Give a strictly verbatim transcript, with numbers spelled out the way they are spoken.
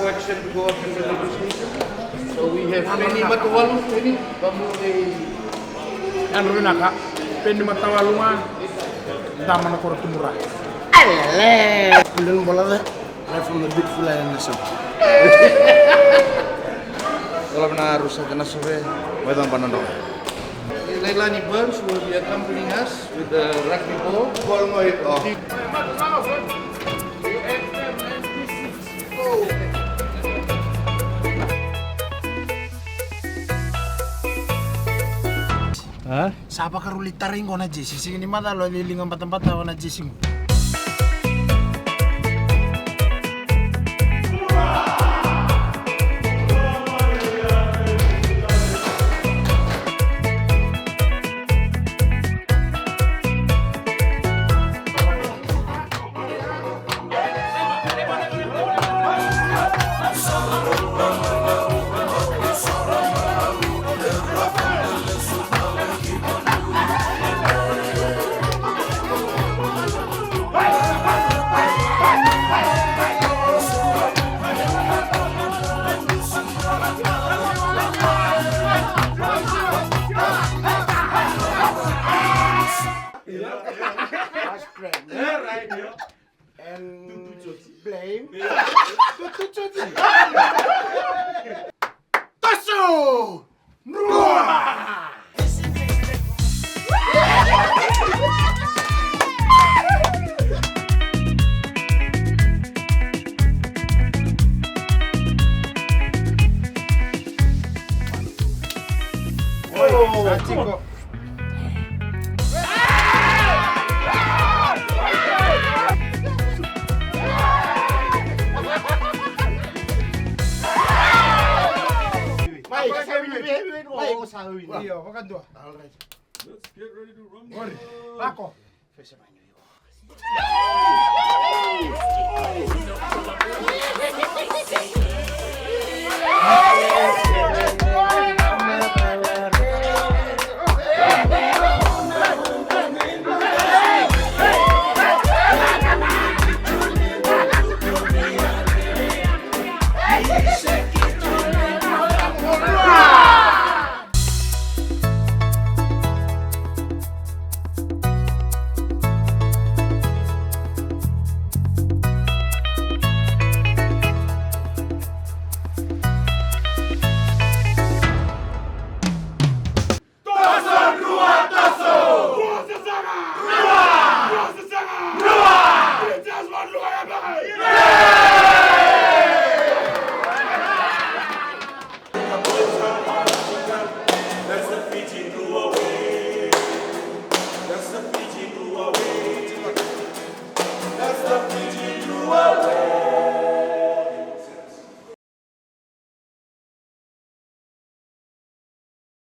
Action to go up in the negotiation. So we have Peni Matawalu, Peni, Bamu, eh, Andrew Naka, Peni Matawalu nga, Dama na Koro Tumura. Alele! Kulen bola de, right from the beautiful island na Sava. Bola na Rusa na Sava, mai Dama na Dora. Leilani Burns will be accompanying us with the rugby ball. Ball mo ito. Sa vakarau lai tarai qo na jesi, siga ni macala o lai liga batabata o na jesi qo. Last friend. Yeah, right, yeah. And blame. Tutu Jodi. Toso! Rua! Oh, Chico. Mai, sa wini, wini, wini. Mai, sa wini. Io, vakadua. All right. Let's get ready to rumble. Lako.